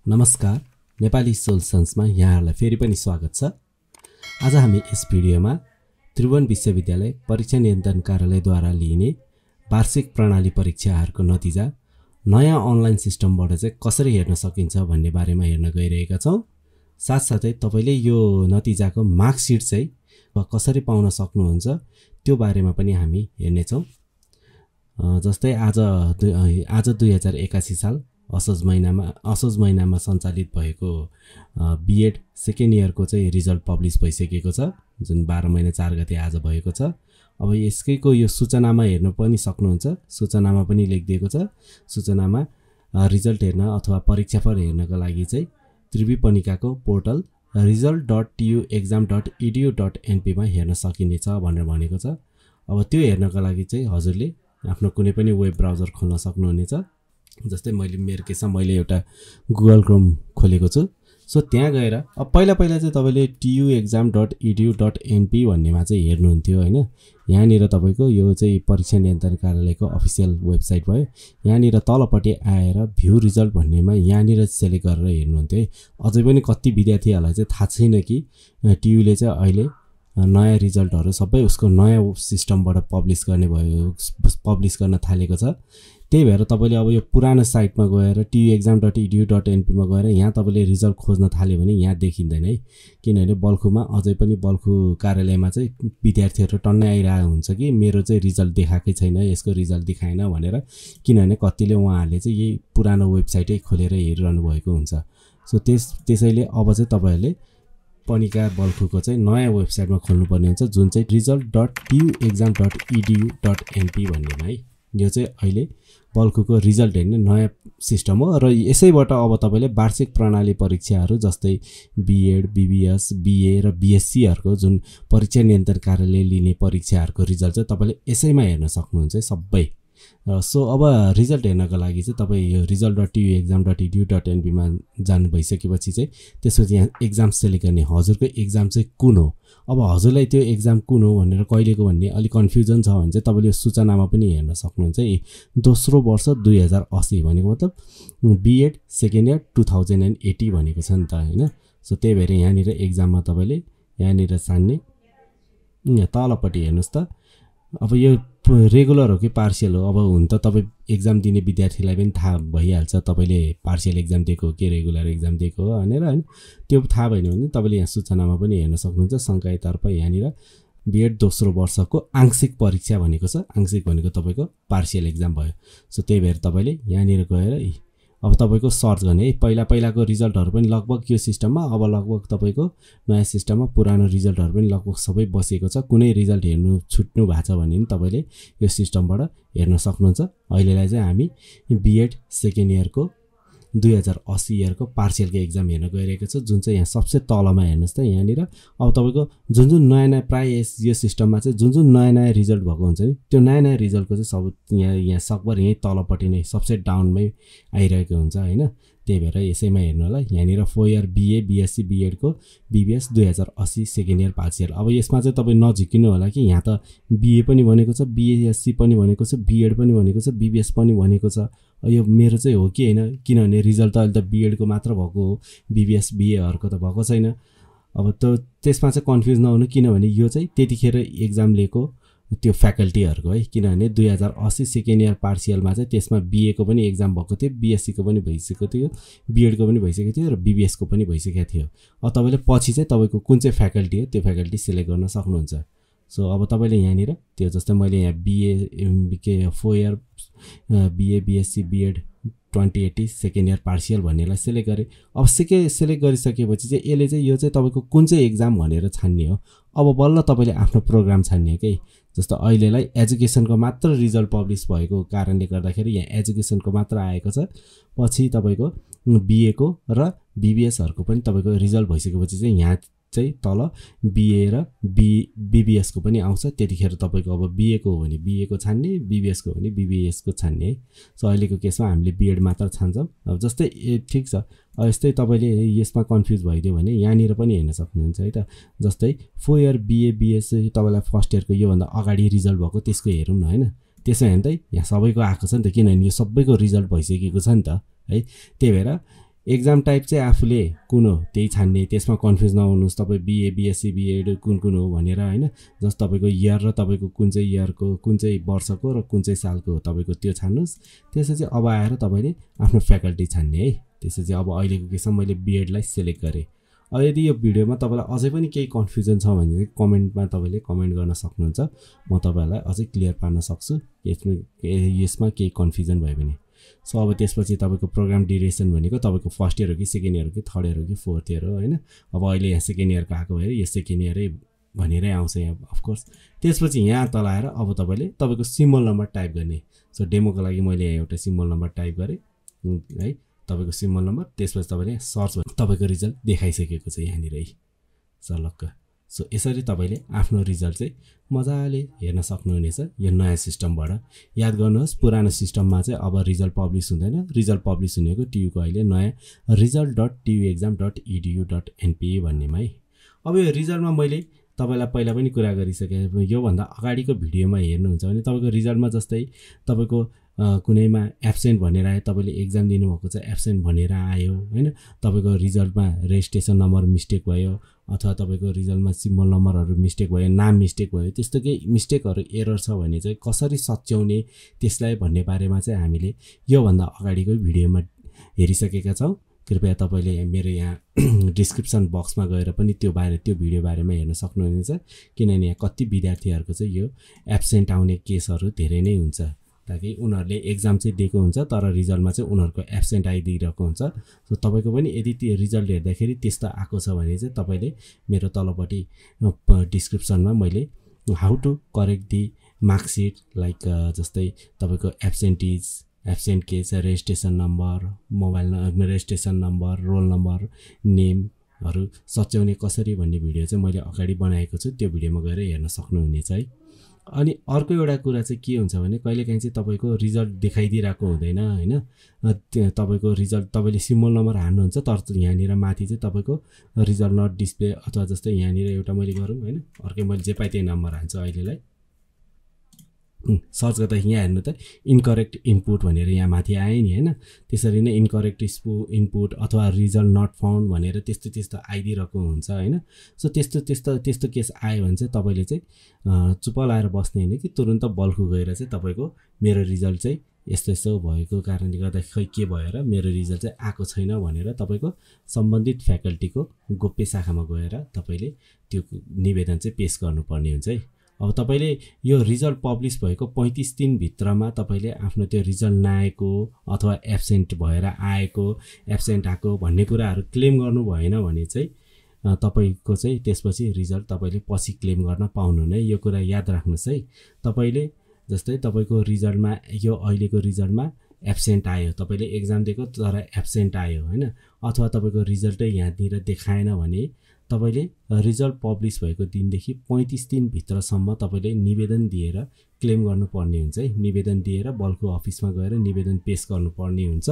नमस्कार, नेपाली सोल्सन्समा यहाँहरूलाई फेरि पनि स्वागत छ। आज हामी यस भिडियोमा त्रिभुवन विश्वविद्यालय परीक्षा नियन्त्रण कार्यालयद्वारा लिइने वार्षिक प्रणाली परीक्षाहरूको नतिजा नयाँ अनलाइन सिस्टमबाट चाहिँ कसरी हेर्न सकिन्छ भन्ने बारेमा हेर्न गइरहेका छौँ। साथसाथै तपाईले यो नतिजाको मार्कसिट चाहिँ कसरी पाउन सक्नुहुन्छ त्यो बारेमा पनि हामी हेर्नेछौँ। जस्तै आज 2081 साल असोज महिनामा सञ्चालित भएको बीएड सेकेन्ड इयरको चाहिँ रिजल्ट पब्लिस भइसकेको छ, जुन 12 महिना 4 गते आज भएको छ। अब यसकैको यो सूचनामा हेर्न पनि सक्नुहुन्छ, सूचनामा पनि लेखिदिएको छ। सूचनामा रिजल्ट हेर्न अथवा परीक्षाफल हेर्नको लागि चाहिँ त्रिविपनिकाको पोर्टल result.tuexam.edu.np मा हेर्न सकिनेछ भनेर भनेको छ। अब त्यो हेर्नको लागि चाहिँ हजुरले आफ्नो कुनै पनि वेब ब्राउजर खोल्न सक्नुहुनेछ। जस्तै मेरो केसमा मैले एउटा गुगल क्रोम खोलेको छु। सो त्यहाँ गएर अब पहिला चाहिँ तपाईले tuexam.edu.np भन्नेमा चाहिँ हेर्नुहुन्थ्यो हैन। यहाँनिर तपाईको यो चाहिँ परीक्षा नियन्त्रण कार्यालयको अफिसियल वेबसाइट भयो। यहाँनिर तलपट्टि आएर भ्यू रिजल्ट भन्नेमा यहाँनिर सेलेक्ट गरेर हेर्नुहुन्थ्यो है। अझै पनि कति विद्यार्थीहरूलाई चाहिँ थाहा छैन कि टियुले चाहिँ अहिले नयाँ रिजल्टहरू सबै उसको नयाँ सिस्टमबाट पब्लिस गर्न थालेको छ। त्यही भएर तपाईले अब यो पुरानो साइटमा गएर tuexam.edu.np मा गएर यहाँ तपाईले रिजल्ट खोज्न थाल्यो भने यहाँ देखिँदैन है। किनभने बल्खुमा अझै पनि बल्खु कार्यालयमा चाहिँ विद्यार्थीहरू टन्नै आइरहेको हुन्छ कि मेरो चाहिँ रिजल्ट देखाएकै छैन, यसको रिजल्ट देखाएन भनेर। किनभने कतिले उहाँहरूले चाहिँ यही पुरानो वेबसाइटै खोलेर हेरिरहनु भएको हुन्छ। सो त्यसैले अब चाहिँ तपाईहरुले पनिका बल्खुको चाहिँ नयाँ वेबसाइटमा खोल्नुपर्ने हुन्छ, जुन चाहिँ result.tuexam.edu.np भन्नेमा है। यो चाहिँ अहिले बल्खुको रिजल्ट हेर्ने नयाँ सिस्टम हो र यसैबाट अब तपाईले वार्षिक प्रणाली परीक्षाहरू जस्तै बीएड, बीबीएस, बीए र बीएससीहरूको जुन परीक्षा नियन्त्रण कार्यालयले लिने परीक्षाहरूको रिजल्ट चाहिँ तपाईले यसैमा हेर्न सक्नुहुन्छ सबै। सो अब रिजल्ट हेर्नको लागि चाहिँ तपाई यो result.tuexam.edu.np मा जानु भइसकेपछि चाहिँ त्यसपछि यहाँ एक्जाम सेलेक्ट गर्ने, हजुरको एक्जाम चाहिँ कुन हो। अब हजुरलाई त्यो एक्जाम कुन हो भनेर कहिलेको भन्ने अलि कन्फ्युजन छ भने चाहिँ तपाईले यो सूचनामा पनि हेर्न सक्नुहुन्छ। दोस्रो वर्ष 2080 भनेको मतलब बीएड सेकेन्ड इयर 2080 भनेको छ नि त हैन। सो त्यही भएर यहाँनिर एक्जाममा तपाईले यहाँनिर छान्ने, तलपट्टि हेर्नुस् त। अब यो रेगुलर हो कि पार्शियल हो। अब हुन त तपाई एक्जाम दिने विद्यार्थीलाई पनि थाहा भइहाल्छ तपाईले पार्शियल एक्जाम दिएको हो कि रेगुलर एक्जाम दिएको हो भनेर हैन। त्यो थाहा भएन भने तपाईले यहाँ सूचनामा पनि हेर्न सक्नुहुन्छ। संकायतर्फ यहाँनिर बीएड दोस्रो वर्षको आंशिक परीक्षा भनेको छ। आंशिक भनेको तपाईको पार्शियल एक्जाम भयो। सो त्यही भएर तपाईले यहाँनिर गएर अब तपाईको सर्च गर्ने है। पहिलाको रिजल्टहरु पनि लगभग यो सिस्टममा, अब लगभग तपाईको नयाँ सिस्टममा पुरानो रिजल्टहरु पनि लगभग सबै बसेको छ। कुनै रिजल्ट हेर्नु छुट्नु भएको छ भने पनि तपाईले यो सिस्टमबाट हेर्न सक्नुहुन्छ। अहिलेलाई चाहिँ हामी बीएड सेकेन्ड इयरको 2080 इयरको पार्शियलको एक्जाम हेर्न गइरहेको छ, जुन चाहिँ यहाँ सबसे तलमा हेर्नुस् त। यहाँनिर अब तपाईको जुन नयाँ प्राय यो सिस्टममा चाहिँ जुन नयाँ रिजल्ट भएको हुन्छ नि, त्यो नयाँ रिजल्टको चाहिँ सब यहाँ सकभर यही तलपट्टि नै सबसे डाउनमै आइरहेको हुन्छ हैन। त्यही भएर यसैमा हेर्नु होला। यहाँनिर 4 इयर बीए, बीएससी, बीएडको बीबीएस 2080 सेकेन्ड इयर पार्शियल। अब यसमा चाहिँ तपाई नझिकिनु होला कि यहाँ त बीए पनि भनेको छ, बीएससी पनि भनेको छ, बीएड पनि भनेको छ, बीबीएस पनि भनेको छ। यो मेरो चाहिँ हो कि हैन, किनभने रिजल्ट त अहिले त बीएडको मात्र भएको हो, बीबीएस बीएहरुको त भएको छैन। अब त्यसमा चाहिँ कन्फ्युज नहुनु, किनभने यो चाहिँ त्यतिखेर एक्जाम लिएको त्यो फ्याकल्टीहरुको है। किनभने 2080 सेकेन्ड इयर पार्शियलमा चाहिँ त्यसमा बीए को पनि एक्जाम भएको थियो, बीएससी को पनि भइसकेको थियो, बीएड को पनि भइसकेको थियो र बीबीएस को पनि भइसकेको थियो। अब तपाईले पछि चाहिँ तपाईको कुन चाहिँ फ्याकल्टी हो त्यो फ्याकल्टी सिलेक्ट गर्न सक्नुहुन्छ। सो अब तपाईले यहाँनिर त्यो जस्तै मैले यहाँ बीए के 4 year BA, BSc, BEd 2080 second year partial भन्नेलाई सिलेक्ट गरे। अब सिलेक्ट गरिसकेपछि चाहिँ यसले चाहिँ यो चाहिँ तपाईको कुन चाहिँ एक्जाम भनेर छान्ने हो। अब बल्ल तपाईले आफ्नो प्रोग्राम छान्ने के। जस्तो अहिलेलाई एजुकेसनको मात्र रिजल्ट पब्लिस भएको कारणले गर्दाखेरि यहाँ एजुकेसनको मात्र आएको छ। पछि तपाईको बीए को र बीबीएस हरुको पनि तपाईको रिजल्ट भइसकेपछि चाहिँ यहाँ चाहिँ तल बीए र बीबीएस को पनि आउँछ। त्यतिखेर तपाईको अब बीए को हो भने बीए को छान्ने, बीबीएस को हो भने बीबीएस को छान्ने है। सो अहिलेको केसमा हामीले बीएड मात्र छान्छौँ। अब जस्तै ठीक छ, यस्तै तपाईले यसमा कन्फ्युज भइदियो भने यहाँनिर पनि हेर्न सक्नुहुन्छ है त। जस्तै 4 इयर बीए, बीएस तपाईलाई फर्स्ट इयरको यो भन्दा अगाडि रिजल्ट भएको त्यसको हेरौँ न हैन। त्यसो हेर्न त यहाँ सबैको आएको छ नि त, किनभने यो सबैको रिजल्ट भइसकेको छ नि त है। त्यही भएर एक्जाम टाइप चाहिँ आफूले कुन हो त्यही छान्ने, त्यसमा कन्फ्युज नहुनुहोस् तपाईँ बिए बिएससी बिएड कुन कुन हो भनेर होइन। जस्ट तपाईँको इयर र तपाईँको कुन चाहिँ इयरको कुन चाहिँ वर्षको र कुन चाहिँ सालको हो तपाईँको त्यो छान्नुहोस्। त्यसपछि अब आएर तपाईँले आफ्नो फ्याकल्टी छान्ने है। त्यसपछि अब अहिलेको केसमा मैले बिएडलाई सेलेक्ट गरेँ। अब यदि यो भिडियोमा तपाईँलाई अझै पनि केही कन्फ्युजन छ भने चाहिँ कमेन्टमा तपाईँले कमेन्ट गर्न सक्नुहुन्छ, म तपाईँहरूलाई अझै क्लियर पार्न सक्छु यसमा केही कन्फ्युजन भयो भने। सो अब त्यसपछि तपाईँको प्रोग्राम ड्युरेसन भनेको तपाईँको फर्स्ट इयर हो कि सेकेन्ड इयर हो कि थर्ड इयर हो कि फोर्थ इयर हो होइन। अब अहिले यहाँ सेकेन्ड इयरको आएको भएर यो सेकेन्ड इयरै भनेरै आउँछ यहाँ अफकोर्स। त्यसपछि यहाँ तल आएर अब तपाईँले तपाईँको सिम्बल नम्बर टाइप गर्ने। सो डेमोको लागि मैले एउटा सिम्बल नम्बर टाइप गरेँ है, तपाईँको सिम्बल नम्बर। त्यसपछि तपाईँले सर्च तपाईँको रिजल्ट देखाइसकेको छ यहाँनिर है सलक्क। सो यसरी तपाईँले आफ्नो रिजल्ट चाहिँ मजाले हेर्न सक्नुहुनेछ यो नयाँ सिस्टमबाट। याद गर्नुहोस् पुरानो सिस्टममा चाहिँ अब रिजल्ट पब्लिस हुँदैन, रिजल्ट पब्लिस हुनेको टियुको अहिले नयाँ result.tuexam.edu.np भन्नेमा है। अब यो रिजल्टमा मैले तपाईँलाई पहिला पनि कुरा गरिसकेँ, योभन्दा अगाडिको भिडियोमा हेर्नुहुन्छ भने तपाईँको रिजल्टमा जस्तै तपाईँको कुनैमा एब्सेन्ट भनेर आयो, तपाईँले एक्जाम दिनुभएको चाहिँ एब्सेन्ट भनेर आयो होइन। तपाईँको रिजल्टमा रेजिस्ट्रेसन नम्बर मिस्टेक भयो अथवा तपाईँको रिजल्टमा सिम्बल नम्बरहरू मिस्टेक भयो, नाम मिस्टेक भयो, त्यस्तो केही मिस्टेकहरू एरर छ भने चाहिँ कसरी सच्याउने त्यसलाई भन्ने बारेमा चाहिँ हामीले योभन्दा अगाडिको भिडियोमा हेरिसकेका छौँ। कृपया तपाईँले मेरो यहाँ डिस्क्रिप्सन बक्समा गएर पनि त्यो भिडियो बारेमा हेर्न सक्नुहुनेछ, किनभने यहाँ कति विद्यार्थीहरूको चाहिँ यो एब्सेन्ट आउने केसहरू धेरै नै हुन्छ, ताकि उनीहरूले एक्जाम चाहिँ दिएको हुन्छ तर रिजल्टमा चाहिँ उनीहरूको एब्सेन्ट आइदिइरहेको हुन्छ। सो तपाईँको पनि यदि त्यो रिजल्ट हेर्दाखेरि त्यस्तो आएको छ भने चाहिँ तपाईँले मेरो तलपट्टि डिस्क्रिप्सनमा मैले how to correct the marksheet like जस्तै तपाईँको absent case, registration number, mobile registration number, roll number, नेमहरू सच्याउने कसरी भन्ने भिडियो चाहिँ मैले अगाडि बनाएको छु, त्यो भिडियोमा गएर हेर्न सक्नुहुनेछ है। अनि अर्को एउटा कुरा चाहिँ के हुन्छ भने कहिलेकाहीँ चाहिँ तपाईँको रिजल्ट देखाइदिरहेको हुँदैन होइन। तपाईँको रिजल्ट तपाईँले सिम्बल नम्बर हाल्नुहुन्छ तर यहाँनिर माथि चाहिँ तपाईँको रिजल्ट नट डिस्प्ले अथवा जस्तै यहाँनिर एउटा मैले गरौँ होइन, अर्कै मैले जे पाएँ त्यही नम्बर हाल्छु अहिलेलाई। सर्च गर्दा यहाँ हेर्नु त इन्करेक्ट इनपुट भनेर यहाँ माथि आयो नि होइन। त्यसरी नै इन्करेक्ट इनपुट अथवा रिजल्ट नट फाउन्ड भनेर त्यस्तो आइदिरहेको हुन्छ होइन। सो त्यस्तो केस आयो भने चाहिँ तपाईँले चाहिँ चुप लाएर बस्ने होइन कि तुरुन्त बल्खु गएर चाहिँ तपाईँको मेरो रिजल्ट चाहिँ यस्तो भएको कारणले गर्दा खै के भएर मेरो रिजल्ट चाहिँ आएको छैन भनेर तपाईँको सम्बन्धित फ्याकल्टीको गोप्य शाखामा गएर तपाईँले त्यो निवेदन चाहिँ पेश गर्नुपर्ने हुन्छ है। अब तपाईँले यो रिजल्ट पब्लिस भएको 35 दिनभित्रमा तपाईँले आफ्नो त्यो रिजल्ट नआएको अथवा एब्सेन्ट भएर आएको, एब्सेन्ट आएको भन्ने कुराहरू क्लेम गर्नु भएन भने चाहिँ तपाईँको चाहिँ त्यसपछि रिजल्ट तपाईँले पछि क्लेम गर्न पाउनुहुन्न है। यो कुरा याद राख्नुहोस् है। तपाईँले जस्तै तपाईँको रिजल्टमा यो अहिलेको रिजल्टमा एब्सेन्ट आयो, तपाईँले एक्जाम दिएको तर एब्सेन्ट आयो होइन, अथवा तपाईँको रिजल्टै यहाँनिर देखाएन भने तपाईँले रिजल्ट पब्लिस भएको दिनदेखि 35 दिनभित्रसम्म तपाईँले निवेदन दिएर क्लेम गर्नुपर्ने हुन्छ है। निवेदन दिएर बल्कु अफिसमा गएर निवेदन पेश गर्नुपर्ने हुन्छ।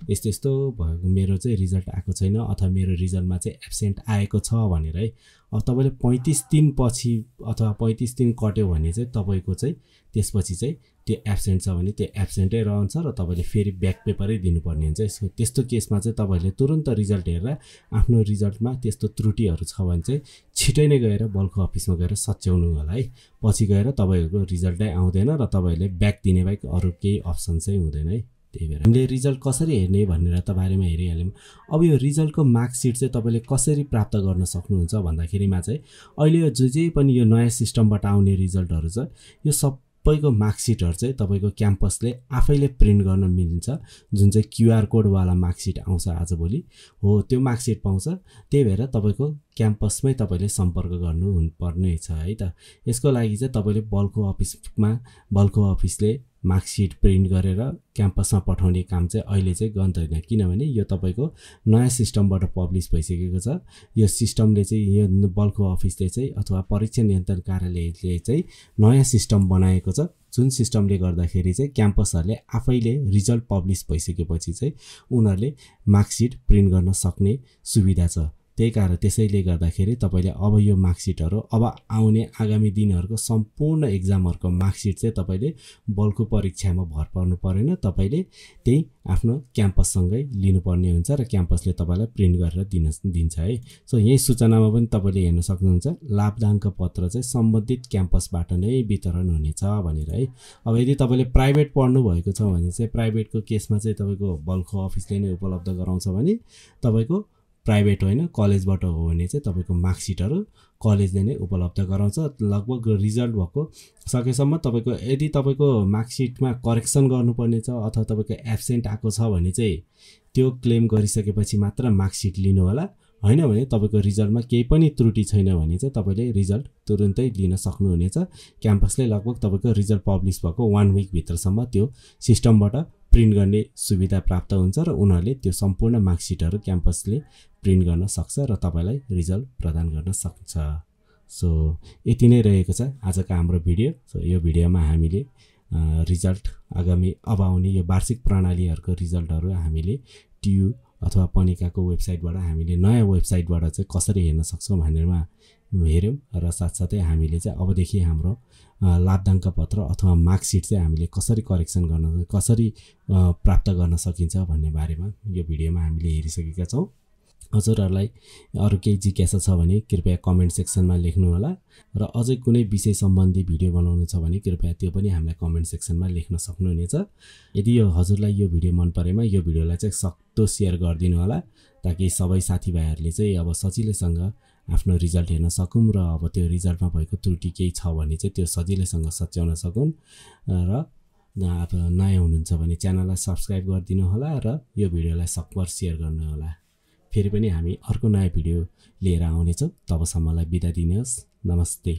यस्तो भएको मेरो चाहिँ रिजल्ट आएको छैन अथवा मेरो रिजल्टमा चाहिँ एब्सेन्ट आएको छ भनेर है। अब तपाईँले 35 दिनपछि अथवा 35 दिन कट्यो भने चाहिँ तपाईँको चाहिँ त्यसपछि चाहिँ त्यो एब्सेन्ट छ भने त्यो एब्सेन्टै रहन्छ र तपाईँले फेरि ब्याक पेपरै दिनुपर्ने हुन्छ। त्यस्तो केसमा चाहिँ तपाईँले तुरुन्त रिजल्ट हेरेर आफ्नो रिजल्टमा त्यस्तो त्रुटिहरू छ भने चाहिँ छिटै नै गएर बल्कु अफिसमा गएर सच्याउनु होला है। पछि गएर तपाईँहरूको रिजल्टै आउँदैन र तपाईँहरूले ब्याक दिने बाहेक अरू केही अप्सन चाहिँ हुँदैन है। त्यही भएर हामीले रिजल्ट कसरी हेर्ने भनेर त बारेमा हेरिहाल्यौँ। अब यो रिजल्टको मार्कसिट चाहिँ तपाईँले कसरी प्राप्त गर्न सक्नुहुन्छ भन्दाखेरिमा चाहिँ अहिले यो जे पनि यो नयाँ सिस्टमबाट आउने रिजल्टहरू छ यो सबैको मार्कसिटहरू चाहिँ तपाईँको क्याम्पसले आफैले प्रिन्ट गर्न मिल्छ, जुन चाहिँ QR कोडवाला मार्कसिट आउँछ आजभोलि हो त्यो मार्कसिट पाउँछ। त्यही भएर तपाईँको क्याम्पसमै तपाईँले सम्पर्क गर्नुपर्ने छ है त। यसको लागि चाहिँ तपाईँले बल्कु अफिसले मार्कसिट प्रिन्ट गरेर क्याम्पसमा पठाउने काम चाहिँ अहिले चाहिँ गर्दैन, किनभने यो तपाईँको नयाँ सिस्टमबाट पब्लिस भइसकेको छ। यो सिस्टमले चाहिँ यो बल्कु अफिसले चाहिँ अथवा परीक्षा नियन्त्रण कार्यालयले चाहिँ नयाँ सिस्टम बनाएको छ, जुन सिस्टमले गर्दाखेरि चाहिँ क्याम्पसहरूले आफैले रिजल्ट पब्लिस भइसकेपछि चाहिँ उनीहरूले मार्कसिट प्रिन्ट गर्न सक्ने सुविधा छ। त्यही कारण त्यसैले गर्दाखेरि तपाईले अब यो मार्कसिटहरु अब आउने आगामी दिनहरुको सम्पूर्ण एक्जामहरुको मार्कसिट चाहिँ तपाईले बल्कको परीक्षामा भर पर्नु परेन तपाईले त्यही आफ्नो क्याम्पससँगै लिनुपर्ने हुन्छ र क्याम्पसले तपाईलाई प्रिन्ट गरेर दिन्छ है सो यही सूचनामा पनि तपाईले हेर्न सक्नुहुन्छ लाभदायक पत्र चाहिँ सम्बन्धित क्याम्पसबाट नै वितरण हुनेछ भनेर है अब यदि तपाईले प्राइभेट पढ्नु भएको छ भने चाहिँ प्राइभेटको केसमा चाहिँ तपाईको बल्कको अफिसले नै उपलब्ध गराउँछ भने तपाईको प्राइभेट होइन कलेजबाट हो भने चाहिँ तपाईको मार्कसिटहरु कलेजले नै उपलब्ध गराउँछ लगभग रिजल्ट भएको सकेसम्म तपाईको यदि तपाईको मार्कसिटमा करेक्सन गर्नुपर्ने छ अथवा तपाईको एब्सेन्ट आएको छ भने चाहिँ त्यो क्लेम गरिसकेपछि मात्र मार्कसिट लिनु होला हैन भने तपाईको रिजल्टमा केही पनि त्रुटि छैन भने चाहिँ तपाईले रिजल्ट तुरुन्तै लिन सक्नुहुनेछ क्याम्पसले लगभग तपाईको रिजल्ट पब्लिश भएको 1 वीक भित्रसम्म त्यो सिस्टमबाट प्रिन्ट गर्ने सुविधा प्राप्त हुन्छ र उनीहरुले त्यो सम्पूर्ण मार्कसिटहरु क्याम्पसले प्रिन्ट गर्न सक्छ र तपाईलाई रिजल्ट प्रदान गर्न सक्छ सो यति नै रहेको छ आजको हाम्रो भिडियो सो यो भिडियोमा हामीले रिजल्ट आगामी अब आउने यो वार्षिक प्रणालीहरुको रिजल्टहरु हामीले टियु अथवा पनिकाको वेबसाइटबाट हामीले नयाँ वेबसाइटबाट चाहिँ कसरी हेर्न सक्छौं भनेरमा हेर्यौं र साथसाथै हामीले चाहिँ अबदेखि हाम्रो लाभदायक पत्र अथवा मार्कसिट चाहिँ हामीले कसरी करेक्सन गर्न कसरी प्राप्त गर्न सकिन्छ भन्ने बारेमा यो भिडियोमा हामीले हेरिसकेका छौं हजुरहरुलाई अरु केही जिज्ञासा छ भने कृपया कमेन्ट सेक्सनमा लेख्नु होला र अझै कुनै विषय सम्बन्धी भिडियो बनाउनु छ भने कृपया त्यो पनि हामीलाई कमेन्ट सेक्सनमा लेख्न सक्नुहुनेछ यदि यो हजुरलाई यो भिडियो मन परेमा यो भिडियोलाई चाहिँ सक्दो शेयर गरिदिनु होला ताकि सबै साथीभाइहरुले चाहिँ अब सजिलैसँग आफ्नो रिजल्ट हेर्न सकौं र अब त्यो रिजल्टमा भएको त्रुटि केही छ भने चाहिँ त्यो सजिलैसँग सच्याउन सकौं र अब नयाँ हुनुहुन्छ भने च्यानललाई सब्स्क्राइब गरिदिनु होला र यो भिडियोलाई सकभर शेयर गर्नु होला फेरि पनि हामी अर्को नयाँ भिडियो लिएर आउनेछौं तबसम्मलाई बिदा दिनुहोस् नमस्ते